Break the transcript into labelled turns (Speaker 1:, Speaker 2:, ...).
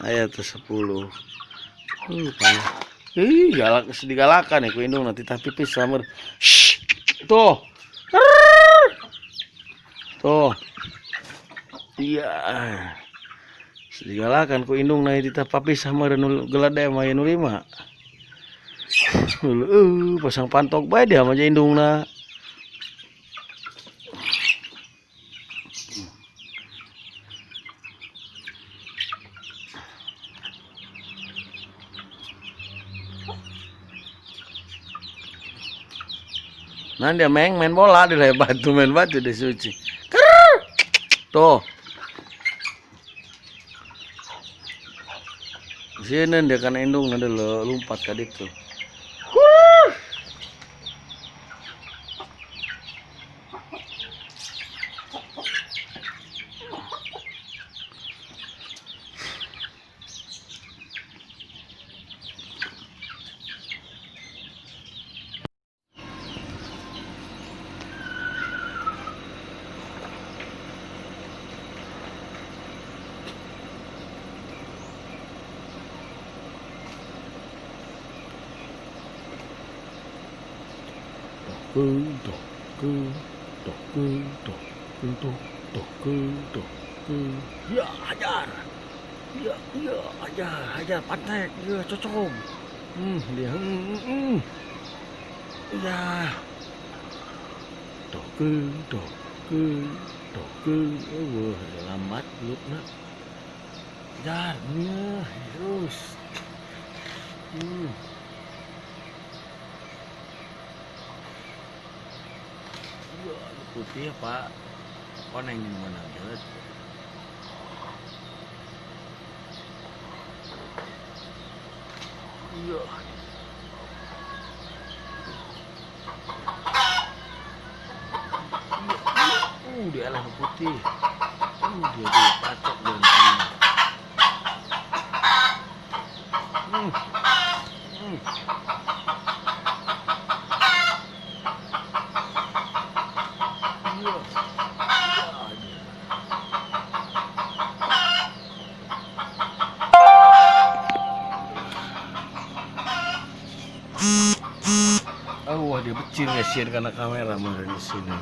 Speaker 1: Aya tuh 10. Pan. Ih, galak digalakan ya ku indung nanti tapi pipis sameur. Shh. Tuh. Tuh. Iya. Digalakan ku indung na ditah papis sama nu gelade mah nu 5. Pasang pantok bae dia mah indungna. Nah dia main bola di batu, main batu di suci. Tuh. Sini dia kan indung ada lo lompat ke ditu. Ya, hajar. Ya, ya, hajar, hajar pantek. Ya, cocok. Dia. Ya. Toke, toke, toke. Wah, lambat belutna. Hajar, ya, terus. Putih ya Pak, koneng yang mana jelas. Iya. Dia lah putih. Dia patok dengan tangan. Oh, dia becin ya karena kamera di sini.